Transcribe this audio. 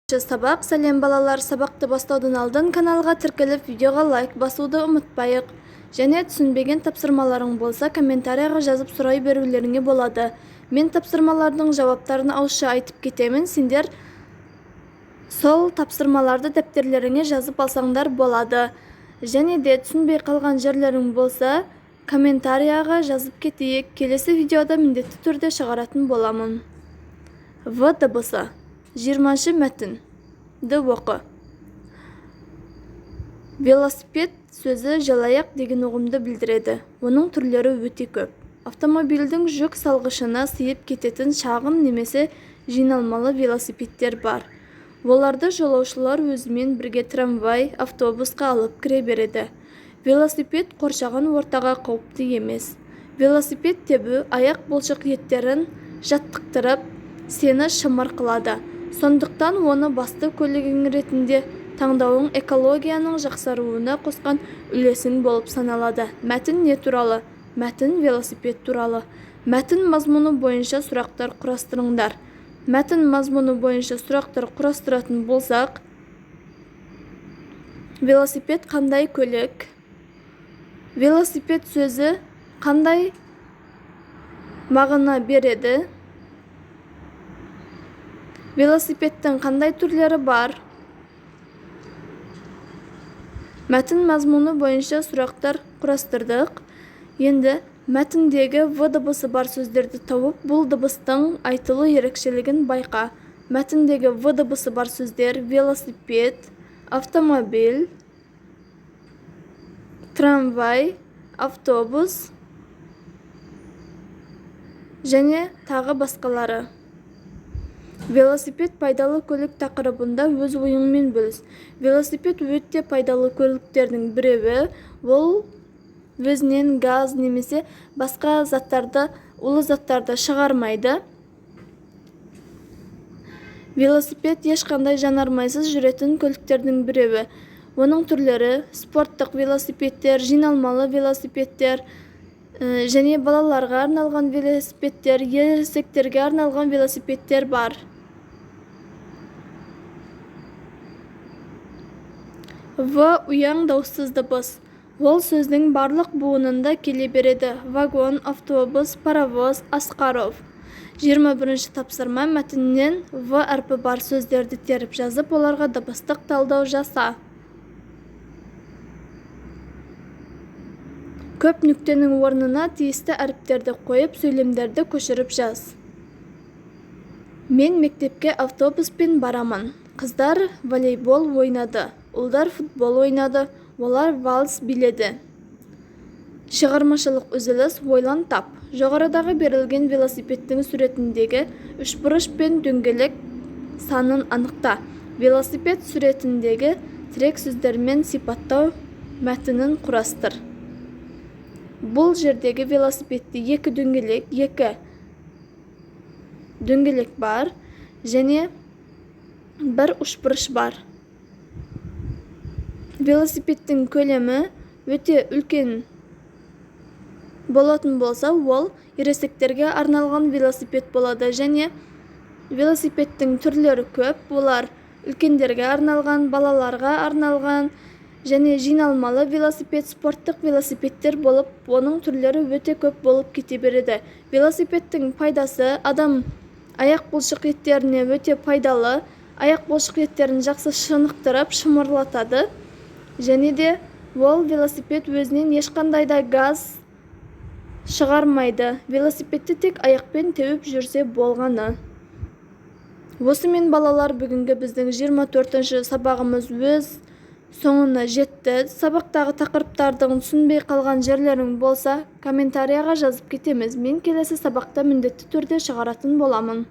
Сабақ. Сәлем, балалар! Сабақты бастаудың алдын каналға тіркеліп, видеоға лайк басуды ұмытпайық. Және түсінбеген тапсырмаларың болса, комментарияға жазып сұрай берулеріңе болады. Мен тапсырмалардың жауаптарын ауызша айтып кетемін, сендер сол тапсырмаларды дәптерлеріңе жазып алсаңдар болады. Және де түсінбей қалған жерлерің болса, комментарияға жазып кетейік. Келесі видеода міндетті түрде шығаратын боламын. В дыбысы. 20-шы мәтінді оқы. Велосипед сөзі желаяқ деген ұғымды білдіреді. Оның түрлері өте көп. Автомобильдің жүк салғышына сыйып кететін шағын немесе жиналмалы велосипедтер бар. Оларды жолаушылар өзімен бірге трамвай, автобусқа алып кіре береді. Велосипед қоршаған ортаға қауіпті емес. Велосипед тебу аяқ бұлшық еттерін жаттықтырып, сені шымыр қылады. Сондықтан оны басты көлігің ретінде таңдауың экологияның жақсаруына қосқан үлесің болып саналады. Мәтін не туралы? Мәтін велосипед туралы. Мәтін мазмұны бойынша сұрақтар құрастырыңдар. Мәтін мазмұны бойынша сұрақтар құрастыратын болсақ, велосипед қандай көлік? Велосипед сөзі қандай мағына береді? Велосипедтің қандай түрлері бар? Мәтін мазмұны бойынша сұрақтар құрастырдық. Енді мәтіндегі В дыбысы бар сөздерді тауып, бұл дыбыстың айтылу ерекшелігін байқа. Мәтіндегі В дыбысы бар сөздер: велосипед, автомобиль, трамвай, автобус және тағы басқалары. Велосипед пайдалы көлік тақырыбында өз ойыңмен бөліс. Велосипед өте пайдалы көліктердің біреуі. Ол өзінен газ немесе басқа заттарды, улы заттарды шығармайды. Велосипед ешқандай жанармайсыз жүретін көліктердің біреуі. Оның түрлері: спорттық велосипедтер, жиналмалы велосипедтер және балаларға арналған велосипедтер, ересектерге арналған велосипедтер бар. В ұяң дауыссыз дыбыс. Ол сөздің барлық буынында келе береді. Вагон, автобус, паровоз, Асқаров. 21-ші тапсырма. Мәтіннен В әрпі бар сөздерді теріп жазып, оларға дыбыстық талдау жаса. Көп нүктенің орнына тиісті әріптерді қойып, сөйлемдерді көшіріп жаз. Мен мектепке автобуспен барамын. Қыздар волейбол ойнады, ұлдар футбол ойнады, олар вальс биледі. Шығармашылық үзіліс. Ойлан тап. Жоғарыдағы берілген велосипедтің суретіндегі үшбұрыш пен дөңгелек санын анықта. Велосипед суретіндегі тірек сөздермен сипаттау мәтінін құрастыр. Бұл жердегі велосипедте екі дөңгелек, екі дөңгелек бар және бір үшбұрыш бар. Велосипедтің көлемі өте үлкен болатын болса, ол ересектерге арналған велосипед болады. Және велосипедтің түрлері көп. Олар үлкендерге арналған, балаларға арналған және жиналмалы велосипед, спорттық велосипедтер болып, оның түрлері өте көп болып кете береді. Велосипедтің пайдасы: адам аяқ бұлшық еттеріне өте пайдалы, аяқ бұлшық еттерін жақсы шынықтырып, шымырлатады. Және де ол велосипед өзінен ешқандай да газ шығармайды. Велосипедті тек аяқпен теуіп жүрсе болғаны. Осымен, балалар, бүгінгі біздің 24-ші сабағымыз өз соңына жетті. Сабақтағы тақырыптардың түсінбей қалған жерлерің болса, комментарияға жазып кетеміз. Мен келесі сабақта міндетті түрде шығаратын боламын.